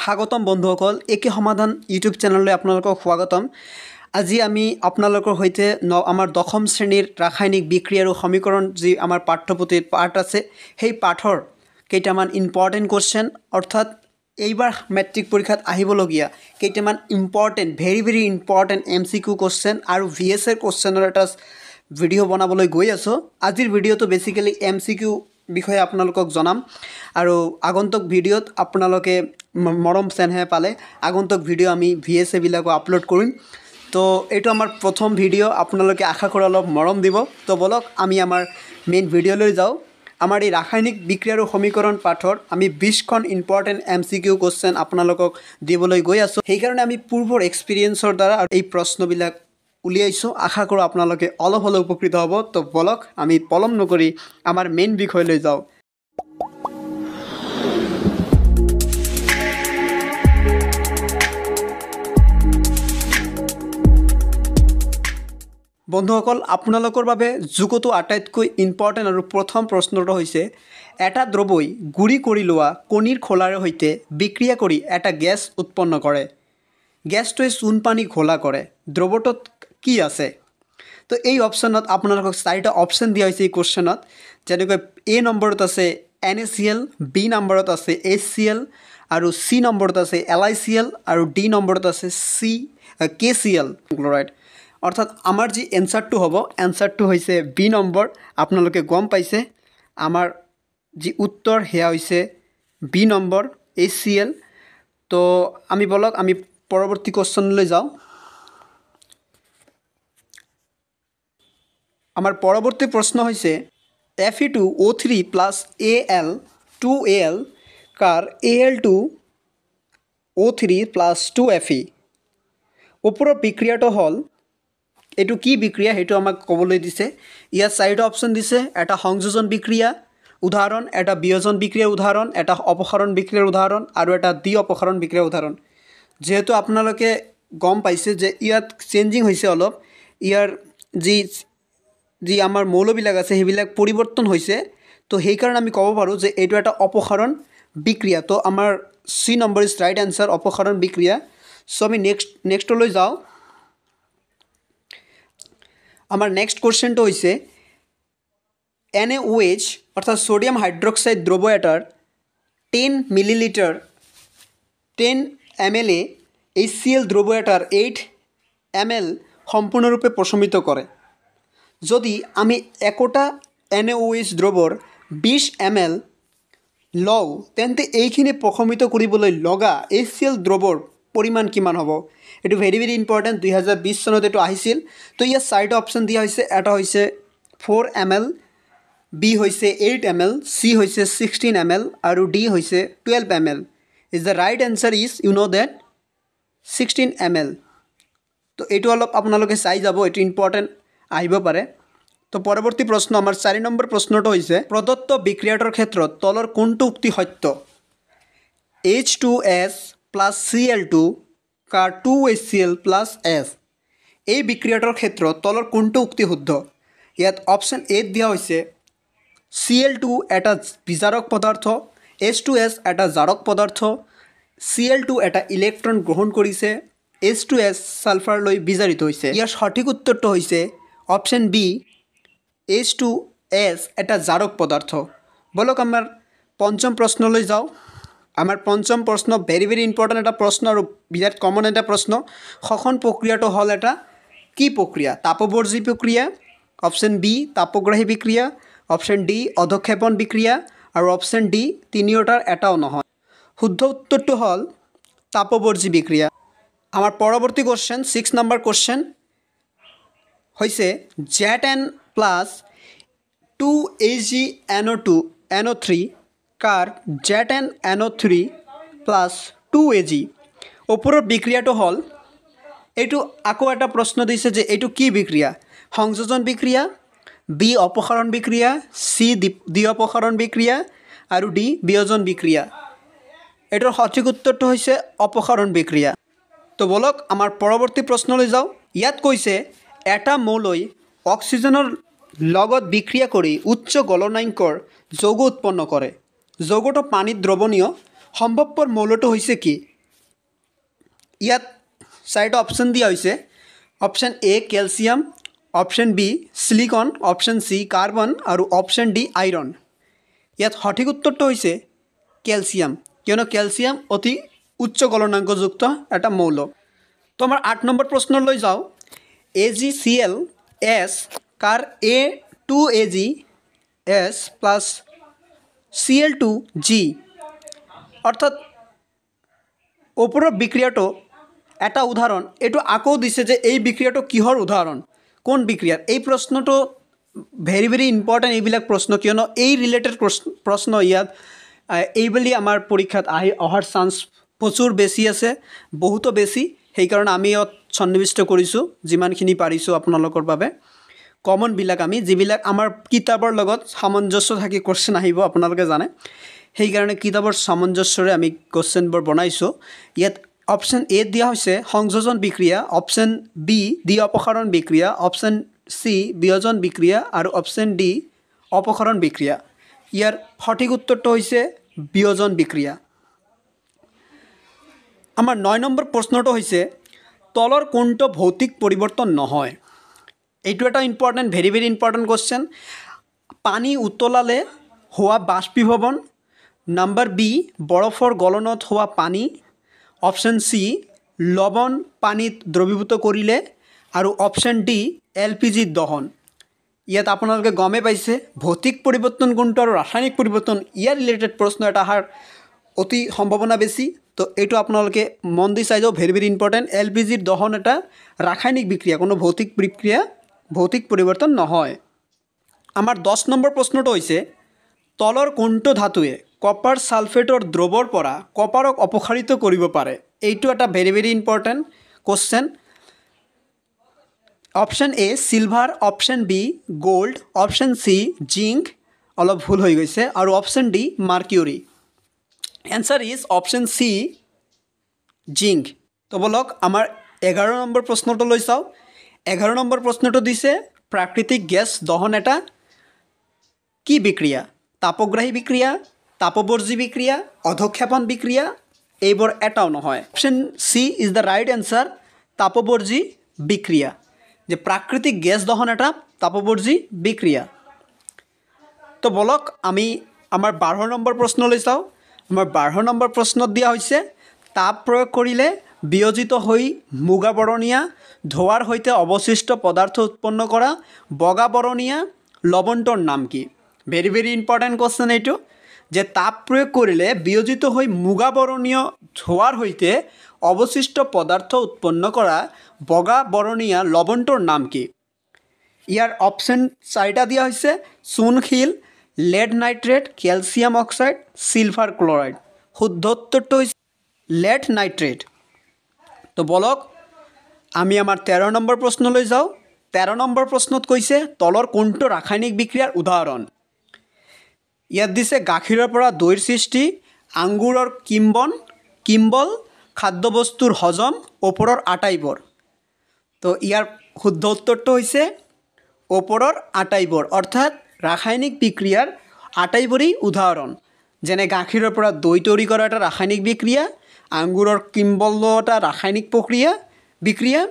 স্বাগতম বন্ধুসকল, একে সমাধান ইউটিউব চেনেললৈ আপোনালোকক স্বাগতম। আজি আমি আপোনালোকৰ সৈতে আমাৰ দশম শ্ৰেণীৰ ৰাসায়নিক বিক্ৰিয়া আৰু সমীকৰণ যি আমাৰ পাঠ্যপুথিৰ পাঠ আছে, সেই পাঠৰ কেইটামান ইম্পৰ্টেণ্ট কুৱেশ্যন, অৰ্থাৎ এইবাৰ মেট্ৰিক পৰীক্ষাত আহিবলগীয়া কেইটামান important, very very important MCQ question আৰু ভি এছ এৰ কুৱেশ্যনৰ এটা ভিডিঅ' বনাবলৈ গৈ আছোঁ। আজিৰ ভিডিঅ'টো বেচিকেলি MCQ বিষয়ে আপোনালোকক জনাম আৰু আগন্তুক ভিডিঅ'ত আপোনালোকে মৰম চেনেহ পালে আগন্তুক ভিডিঅ' আমি ভি এছ এবিলাকো আপলোড কৰিম। তো এইটো আমাৰ প্ৰথম ভিডিঅ', আপোনালোকে আশা কৰোঁ অলপ মৰম দিব। তো ব'লক আমি আমাৰ মেইন ভিডিঅ'লৈ যাওঁ। আমাৰ এই ৰাসায়নিক বিক্ৰিয়া আৰু সমীকৰণ পাঠৰ আমি 20খন ইম্পৰ্টেণ্ট MCQ question আপোনালোকক দিবলৈ গৈ আছোঁ। সেইকাৰণে আমি পূৰ্বৰ এক্সপিৰিয়েঞ্চৰ দ্বাৰা এই প্ৰশ্নবিলাক উলিয়াইছোঁ। আশা কৰোঁ আপোনালোকে অলপ হ'লেও উপকৃত হ'ব। তো ব'লক আমি পলম নকৰি আমাৰ মেইন বিষয়লৈ যাওঁ। বন্ধুসকল, আপোনালোকৰ বাবে যুগতো আটাইতকৈ ইম্পৰ্টেণ্ট আৰু প্ৰথম প্ৰশ্নটো হৈছে, এটা দ্ৰৱই গুড়ি কৰি লোৱা কণীৰ খোলাৰ সৈতে বিক্ৰিয়া কৰি এটা গেছ উৎপন্ন কৰে। গেছটোৱে চূণপানী ঘোলা কৰে। দ্ৰৱটোত কি আছে? তো এই অপশ্যনত আপোনালোকক চাৰিটা অপশ্যন দিয়া হৈছে এই কুৱেশ্যনত। যেনেকৈ এ নম্বৰত আছে NaCl, B নম্বৰত আছে HCl, আৰু চি নম্বৰত আছে LiCl, আৰু ডি নম্বৰত আছে KCl chloride. অৰ্থাৎ আমাৰ যি এনচাৰটো হ'ব, এনচাৰটো হৈছে বি নম্বৰ। আপোনালোকে গম পাইছে আমাৰ যি উত্তৰ সেয়া হৈছে বি নম্বৰ HCl। তো আমি ব'লক আমি পৰৱৰ্তী কুৱেশ্যনলৈ যাওঁ। আমাৰ পৰৱৰ্তী প্ৰশ্ন হৈছে Fe2O3 plus Al2Al car Al2O3 plus 2Fe। ওপৰৰ বিক্ৰিয়াটো হ'ল, এইটো কি বিক্ৰিয়া সেইটো আমাক ক'বলৈ দিছে। ইয়াত চাৰিটা অপশ্যন দিছে, এটা সংযোজন বিক্ৰিয়া উদাহৰণ, এটা বিয়োজন বিক্ৰিয়াৰ উদাহৰণ, এটা অপসাৰণ বিক্ৰিয়াৰ উদাহৰণ আৰু এটা দ্বি অপসাৰণ বিক্ৰিয়াৰ উদাহৰণ। যিহেতু আপোনালোকে গম পাইছে যে ইয়াত চেঞ্জিং হৈছে অলপ, ইয়াৰ যি যি আমাৰ মৌলবিলাক আছে সেইবিলাক পৰিৱৰ্তন হৈছে, তো সেইকাৰণে আমি ক'ব পাৰোঁ যে এইটো এটা অপসাৰণ বিক্ৰিয়া। তো আমাৰ C number is right answer, অপসাৰণ বিক্ৰিয়া। চ' আমি নেক্সটলৈ যাওঁ। আমাৰ নেক্সট কুৱেশ্যনটো হৈছে NaOH অৰ্থাৎ ছ'ডিয়াম হাইড্ৰক্সাইড দ্ৰৱ এটাৰ 10 মিলিলিটাৰ 10 ml এ HCl দ্ৰৱ এটাৰ 8 ml সম্পূৰ্ণৰূপে প্ৰশমিত কৰে। যদি আমি একোটা NaOH দ্ৰৱৰ 20 ml লওঁ, তেন্তে এইখিনি প্ৰশমিত কৰিবলৈ লগা HCl দ্ৰৱৰ পৰিমাণ কিমান হ'ব? এইটো ভেৰি ভেৰি ইম্পৰ্টেণ্ট, 2020 চনত এইটো আহিছিল। তো ইয়াত চাৰিটা অপশ্যন দিয়া হৈছে, এটা হৈছে 4 ml, B হৈছে 8 ml, C হৈছে 16 ml আৰু ডি হৈছে 12 ml। Is the right answer is you know' that 16 ml। তো এইটো অলপ আপোনালোকে চাই যাব, এইটো ইম্পৰ্টেণ্ট আহিব পাৰে। তো পৰৱৰ্তী প্ৰশ্ন আমাৰ 4 নম্বৰ প্ৰশ্নটো হৈছে, প্ৰদত্ত বিক্ৰিয়াটোৰ ক্ষেত্ৰত তলৰ কোনটো উক্তি সত্য? H2S plus Cl2 car 2HCl plus S। এই বিক্ৰিয়াটোৰ ক্ষেত্ৰত তলৰ কোনটো উক্তি শুদ্ধ? ইয়াত অপশ্যন এত দিয়া হৈছে Cl2 এটা বিজাৰক পদাৰ্থ, H2S এটা জাৰক পদাৰ্থ, Cl2 এটা ইলেক্ট্ৰন গ্ৰহণ কৰিছে, H2S sulphur লৈ বিজাৰিত হৈছে। ইয়াৰ সঠিক উত্তৰটো হৈছে অপশ্যন বি, H2S এটা জাৰক পদাৰ্থ। ব'লক আমাৰ পঞ্চম প্ৰশ্নলৈ যাওঁ। আমাৰ পঞ্চম প্ৰশ্ন ভেৰি ভেৰি ইম্পৰ্টেণ্ট এটা প্ৰশ্ন আৰু বিৰাট কমন এটা প্ৰশ্ন। শ্বসন প্ৰক্ৰিয়াটো হ'ল এটা কি প্ৰক্ৰিয়া? তাপবৰ্জী প্ৰক্ৰিয়া, অপশ্যন বি তাপগ্ৰাহী বিক্ৰিয়া, অপশ্যন ডি অধক্ষেপণ বিক্ৰিয়া আৰু অপশ্যন ডি তিনিওটাৰ এটাও নহয়। শুদ্ধ উত্তৰটো হ'ল তাপবৰ্জী বিক্ৰিয়া। আমাৰ পৰৱৰ্তী কুৱেশ্যন 6 নম্বৰ কুৱেশ্যন হৈছে Zn plus 2AgNO2 NO3 car ZnNO3 plus 2Ag। ওপৰৰ বিক্ৰিয়াটো হ'ল, এইটো আকৌ এটা প্ৰশ্ন দিছে যে এইটো কি বিক্ৰিয়া? সংযোজন বিক্ৰিয়া, বি অপসাৰণ বিক্ৰিয়া, চি দ্বি অপসাৰণ বিক্ৰিয়া আৰু ডি বিয়োজন বিক্ৰিয়া। এইটোৰ সঠিক উত্তৰটো হৈছে অপসাৰণ বিক্ৰিয়া। তো ব'লক আমাৰ পৰৱৰ্তী প্ৰশ্নলৈ যাওঁ। ইয়াত কৈছে এটা মৌলই অক্সিজেনৰ লগত বিক্ৰিয়া কৰি উচ্চ গলনাংকৰ যৌগ উৎপন্ন কৰে। যৌগটো পানীত দ্ৰৱণীয়। সম্ভৱপৰ মৌলটো হৈছে কি? ইয়াত চাৰিটা অপশ্যন দিয়া হৈছে, option A calcium, option B silicon, option C carbon আৰু অপশ্যন ডি আইৰণ। ইয়াত সঠিক উত্তৰটো হৈছে কেলছিয়াম, কিয়নো কেলছিয়াম অতি উচ্চ গলনাংকযুক্ত এটা মৌল। তো আমাৰ 8 নম্বৰ প্ৰশ্নলৈ যাওঁ। A G C L S কাৰ A two A G S plus C L two G, অৰ্থাৎ ওপৰৰ বিক্ৰিয়াটো এটা উদাহৰণ। এইটো আকৌ দিছে যে এই বিক্ৰিয়াটো কিহৰ উদাহৰণ, কোন বিক্ৰিয়াৰ। এই প্ৰশ্নটো ভেৰি ভেৰি ইম্পৰ্টেণ্ট, এইবিলাক প্ৰশ্ন, কিয়নো এই ৰিলেটেড প্ৰশ্ন ইয়াত এইবুলি আমাৰ পৰীক্ষাত আহি অহাৰ চান্স প্ৰচুৰ বেছি আছে, বহুতো বেছি। সেইকাৰণে আমি ইয়াত সন্নিৱিষ্ট কৰিছোঁ যিমানখিনি পাৰিছোঁ আপোনালোকৰ বাবে। কমনবিলাক আমি যিবিলাক আমাৰ কিতাপৰ লগত সামঞ্জস্য থাকি কুৱেশ্যন আহিব আপোনালোকে জানে, সেইকাৰণে কিতাপৰ সামঞ্জস্যৰে আমি কুৱেশ্যনবোৰ বনাইছোঁ। ইয়াত অপশ্যন এ দিয়া হৈছে সংযোজন বিক্ৰিয়া, অপশ্যন বি দ্বি অপসাৰণ বিক্ৰিয়া, অপশ্যন চি বিয়োজন বিক্ৰিয়া আৰু অপশ্যন ডি অপসাৰণ বিক্ৰিয়া। ইয়াৰ সঠিক উত্তৰটো হৈছে বিয়োজন বিক্ৰিয়া। আমাৰ 9 নম্বৰ প্ৰশ্নটো হৈছে তলৰ কোনটো ভৌতিক পৰিৱৰ্তন নহয়। এইটো এটা important, very very important question. পানী উতলালে হোৱা বাষ্পীভৱন, নাম্বাৰ বি বৰফৰ গলনত হোৱা পানী, অপশ্যন চি লৱণ পানীত দ্ৰৱীভূত কৰিলে আৰু অপশ্যন ডি এল পি জিত দহন। ইয়াত আপোনালোকে গমেই পাইছে ভৌতিক পৰিৱৰ্তন কোনটো আৰু ৰাসায়নিক পৰিৱৰ্তন, ইয়াৰ ৰিলেটেড প্ৰশ্ন এটা অহাৰ অতি সম্ভাৱনা বেছি। তো এইটো আপোনালোকে মন দি চাই যাওক, very very important. L P zero দহন এটা ৰাসায়নিক বিক্ৰিয়া, কোনো ভৌতিক বিক্ৰিয়া, ভৌতিক পৰিৱৰ্তন নহয়। আমাৰ 10 নম্বৰ প্ৰশ্নটো হৈছে তলৰ কোনটো ধাতুৱে কপাৰ ছালফেটৰ দ্ৰৱৰ পৰা কপাৰক অপসাৰিত কৰিব পাৰে। এইটো এটা very very important question. Option A silver, option B gold, option C zinc, অলপ ভুল হৈ গৈছে, আৰু option D mercury. Answer is option C zinc. তো বলক আমাৰ 11 নম্বৰ প্ৰশ্নটো লৈ চাওঁ। 11 নম্বৰ প্ৰশ্নটো দিছে প্ৰাকৃতিক গেছ দহন এটা কি বিক্ৰিয়া, তাপগ্ৰাহী বিক্ৰিয়া, তাপবৰ্জী বিক্ৰিয়া, অধক্ষেপণ বিক্ৰিয়া, এইবোৰ এটাও নহয়। Option C is the right answer, তাপবৰ্জী বিক্ৰিয়া। যে প্ৰাকৃতিক গেছ দহন এটা তাপবৰ্জী বিক্ৰিয়া। তো বলক আমি আমাৰ 12 নম্বৰ প্ৰশ্নলৈ চাওঁ। আমাৰ 12 নম্বৰ প্ৰশ্নত দিয়া হৈছে তাপ প্ৰয়োগ কৰিলে বিয়োজিত হৈ মুগা বৰণীয়া ধোঁৱাৰ সৈতে অৱশিষ্ট পদাৰ্থ উৎপন্ন কৰা বগা বৰণীয়া লৱণটোৰ নাম কি। ভেৰি ভেৰি ইম্পৰ্টেণ্ট কুৱেশ্যন এইটো, যে তাপ প্ৰয়োগ কৰিলে বিয়োজিত হৈ মুগা বৰণীয় ধোঁৱাৰ সৈতে অৱশিষ্ট পদাৰ্থ উৎপন্ন কৰা বগা বৰণীয়া লৱণটোৰ নাম কি। ইয়াৰ অপশ্যন চাৰিটা দিয়া হৈছে, চূণশিল, lead nitrate, calcium oxide, silver chloride. শুদ্ধ উত্তৰটো হৈছে লেড নাইট্ৰেট। তো বলক আমি আমাৰ 13 নম্বৰ প্ৰশ্নলৈ যাওঁ। 13 নম্বৰ প্ৰশ্নত কৈছে তলৰ কোনটো ৰাসায়নিক বিক্ৰিয়াৰ উদাহৰণ। ইয়াত দিছে গাখীৰৰ পৰা দৈৰ সৃষ্টি, আঙ্গুৰৰ কিম্বল, খাদ্যবস্তুৰ হজম, ওপৰৰ আটাইবোৰ। তো ইয়াৰ শুদ্ধ উত্তৰটো হৈছে ওপৰৰ আটাইবোৰ, অৰ্থাৎ ৰাসায়নিক বিক্ৰিয়াৰ আটাইবোৰেই উদাহৰণ। যেনে গাখীৰৰ পৰা দৈ তৈয়াৰী কৰা এটা ৰাসায়নিক বিক্ৰিয়া, আঙ্গুৰৰ কিম্বল এটা ৰাসায়নিক বিক্ৰিয়া,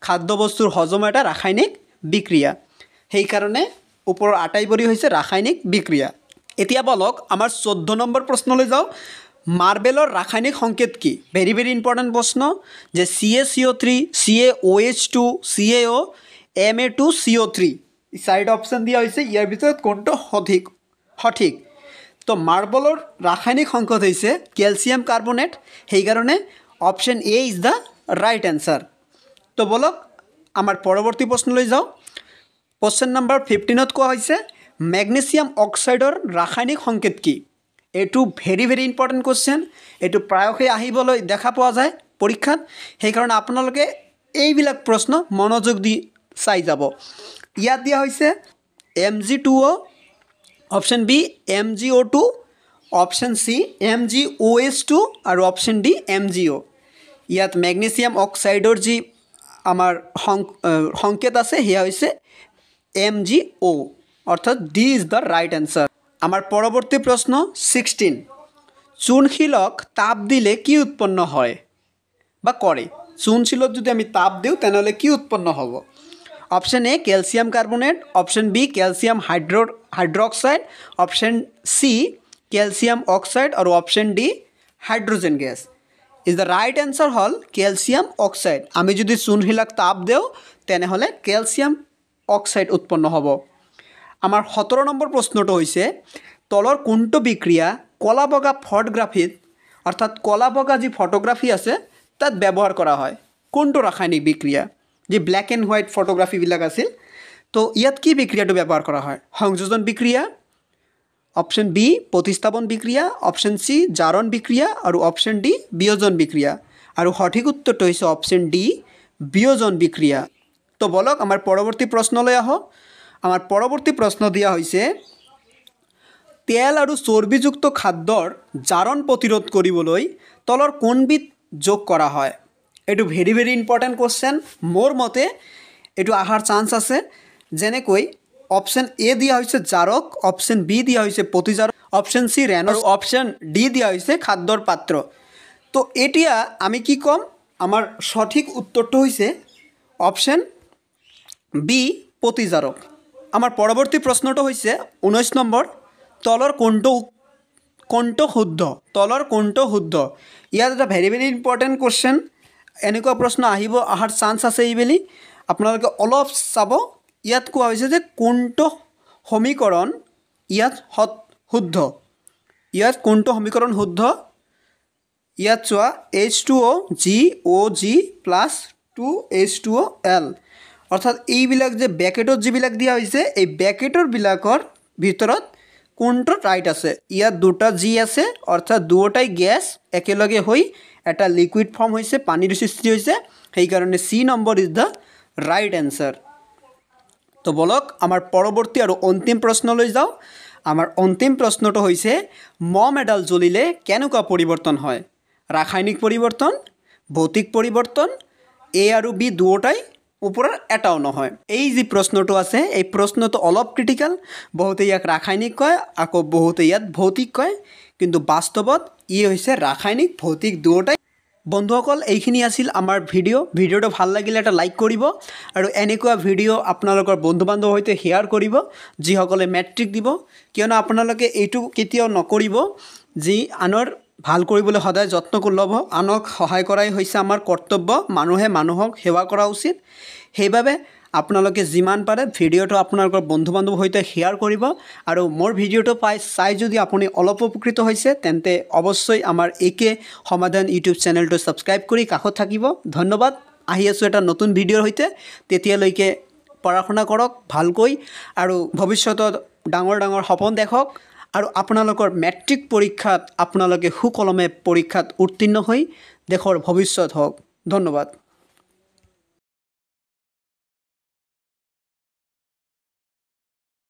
খাদ্যবস্তুৰ হজম এটা ৰাসায়নিক বিক্ৰিয়া। সেইকাৰণে ওপৰৰ আটাইবোৰেই হৈছে ৰাসায়নিক বিক্ৰিয়া। এতিয়া বলক আমাৰ 14 নম্বৰ প্ৰশ্নলৈ যাওঁ। মাৰ্বেলৰ ৰাসায়নিক সংকেত কি? ভেৰি ভেৰি ইম্পৰ্টেণ্ট প্ৰশ্ন, যে C A C O three, C A O H two, C A O, M A two C O three, চাৰিটা অপশ্যন দিয়া হৈছে, ইয়াৰ ভিতৰত কোনটো সঠিক। তো মাৰ্বলৰ ৰাসায়নিক সংকেত হৈছে কেলছিয়াম কাৰ্বনেট, সেইকাৰণে option A is the right answer. তো বলক আমাৰ পৰৱৰ্তী প্ৰশ্নলৈ যাওঁ। কুৱেশ্যন নম্বৰ 15ত কোৱা হৈছে মেগনেছিয়াম অক্সাইডৰ ৰাসায়নিক সংকেত কি। এইটো ভেৰি ভেৰি ইম্পৰ্টেণ্ট কুৱেশ্যন, এইটো প্ৰায়শই আহিবলৈ দেখা পোৱা যায় পৰীক্ষাত, সেইকাৰণে আপোনালোকে এইবিলাক প্ৰশ্ন মনোযোগ দি চাই যাব। ইয়াত দিয়া হৈছে M G two O, option B M G O two, option C M G O H two আৰু option D M G O. ইয়াত মেগনেছিয়াম অক্সাইডৰ যি আমাৰ সংকেত আছে সেয়া হৈছে এম জি অ', অৰ্থাৎ D is the right answer. আমাৰ পৰৱৰ্তী প্ৰশ্ন 16, চূণশিলক তাপ দিলে কি উৎপন্ন হয়? বা কৰে? চূণশিলত যদি আমি তাপ দিওঁ তেনেহ'লে কি উৎপন্ন হ'ব? Option A calcium carbonate, option B calcium hydroxide, option C calcium oxide আৰু option D hydrogen gas. Is the right answer হ'ল কেলছিয়াম অক্সাইড। আমি যদি চূণশিলাক তাপ দিওঁ তেনেহ'লে কেলছিয়াম অক্সাইড উৎপন্ন হ'ব। আমাৰ 17 নম্বৰ প্ৰশ্নটো হৈছে তলৰ কোনটো বিক্ৰিয়া কলা বগা ফটোগ্ৰাফীত, অৰ্থাৎ কলা বগা যি ফটোগ্ৰাফী আছে তাত ব্যৱহাৰ কৰা হয়? কোনটো ৰাসায়নিক বিক্ৰিয়া, যি ব্লেক এণ্ড হোৱাইট ফটোগ্ৰাফীবিলাক আছিল, তো ইয়াত কি বিক্ৰিয়াটো ব্যৱহাৰ কৰা হয়? সংযোজন বিক্ৰিয়া, অপশ্যন বি প্ৰতিস্থাপন বিক্ৰিয়া, অপশ্যন চি জাৰণ বিক্ৰিয়া আৰু অপশ্যন ডি বিয়োজন বিক্ৰিয়া। আৰু সঠিক উত্তৰটো হৈছে অপশ্যন ডি বিয়োজন বিক্ৰিয়া। তো বলক আমাৰ পৰৱৰ্তী প্ৰশ্নলৈ আহোঁ। আমাৰ পৰৱৰ্তী প্ৰশ্ন দিয়া হৈছে তেল আৰু চৰ্বিযুক্ত খাদ্যৰ জাৰণ প্ৰতিৰোধ কৰিবলৈ তলৰ কোনবিধ যোগ কৰা হয়? এইটো ভেৰি ভেৰি ইম্পৰ্টেণ্ট কুৱেশ্যন। মোৰ মতে এইটো অহাৰ চান্স আছে। যেনেকৈ অপশ্যন এ দিয়া হৈছে জাৰক, অপশ্যন বি দিয়া হৈছে প্ৰতিজাৰক, অপশ্যন চি ৰেন আৰু অপশ্যন ডি দিয়া হৈছে খাদ্যৰ পাত্ৰ। তো এতিয়া আমি কি ক'ম? আমাৰ সঠিক উত্তৰটো হৈছে অপশ্যন বি প্ৰতিজাৰক। আমাৰ পৰৱৰ্তী প্ৰশ্নটো হৈছে 19 নম্বৰ, তলৰ কোনটো শুদ্ধ? তলৰ কোনটো শুদ্ধ? ইয়াত এটা ভেৰি ভেৰি ইম্পৰ্টেণ্ট কুৱেশ্যন, এনেকুৱা প্ৰশ্ন আহিব, অহাৰ চান্স আছে এইবেলি, আপোনালোকে অলপ চাব। ইয়াত কোৱা হৈছে যে কোনটো সমীকৰণ ইয়াত শুদ্ধ? ইয়াত কোনটো সমীকৰণ শুদ্ধ? ইয়াত চোৱা H2O G O G plus 2H2O L, অৰ্থাৎ এইবিলাক যে ব্ৰেকেটত যিবিলাক দিয়া হৈছে এই ব্ৰেকেটৰবিলাকৰ ভিতৰত কোনটো ৰাইট আছে? ইয়াত দুটা জি আছে, অৰ্থাৎ দুয়োটাই গেছ একেলগে হৈ এটা লিকুইড ফৰ্ম হৈছে, পানীৰ সৃষ্টি হৈছে, সেইকাৰণে C number is the right answer. তো বলক আমাৰ পৰৱৰ্তী আৰু অন্তিম প্ৰশ্নলৈ যাওঁ। আমাৰ অন্তিম প্ৰশ্নটো হৈছে মম এডাল জ্বলিলে কেনেকুৱা পৰিৱৰ্তন হয়? ৰাসায়নিক পৰিৱৰ্তন, ভৌতিক পৰিৱৰ্তন, এ আৰু বি দুয়োটাই, ওপৰৰ এটাও নহয়। এই যি প্ৰশ্নটো আছে এই প্ৰশ্নটো অলপ ক্ৰিটিকেল, বহুতে ইয়াক ৰাসায়নিক কয়, আকৌ বহুতে ইয়াত ভৌতিক কয়, কিন্তু বাস্তৱত ই হৈছে ৰাসায়নিক ভৌতিক দুয়োটাই। বন্ধুসকল, এইখিনি আছিল আমাৰ ভিডিঅ'। ভিডিঅ'টো ভাল লাগিলে এটা লাইক কৰিব আৰু এনেকুৱা ভিডিঅ' আপোনালোকৰ বন্ধু বান্ধৱৰ সৈতে শ্বেয়াৰ কৰিব যিসকলে মেট্ৰিক দিব, কিয়নো আপোনালোকে এইটো কেতিয়াও নকৰিব যি আনৰ ভাল কৰিবলৈ সদায় যত্ন ল'ব। আনক সহায় কৰাই হৈছে আমাৰ কৰ্তব্য, মানুহে মানুহক সেৱা কৰা উচিত। সেইবাবে আপোনালোকে যিমান পাৰে ভিডিঅ'টো আপোনালোকৰ বন্ধু বান্ধৱৰ সৈতে শ্বেয়াৰ কৰিব আৰু মোৰ ভিডিঅ'টো পাই চাই যদি আপুনি অলপ উপকৃত হৈছে তেন্তে অৱশ্যই আমাৰ একে সমাধান ইউটিউব চেনেলটো ছাবস্ক্ৰাইব কৰি কাষত থাকিব। ধন্যবাদ। আহি আছোঁ এটা নতুন ভিডিঅ'ৰ সৈতে, তেতিয়ালৈকে পঢ়া শুনা কৰক ভালকৈ আৰু ভৱিষ্যতত ডাঙৰ ডাঙৰ সপোন দেখক আৰু আপোনালোকৰ মেট্ৰিক পৰীক্ষাত আপোনালোকে সুকলমে পৰীক্ষাত উত্তীৰ্ণ হৈ দেশৰ ভৱিষ্যত হওক। ধন্যবাদ।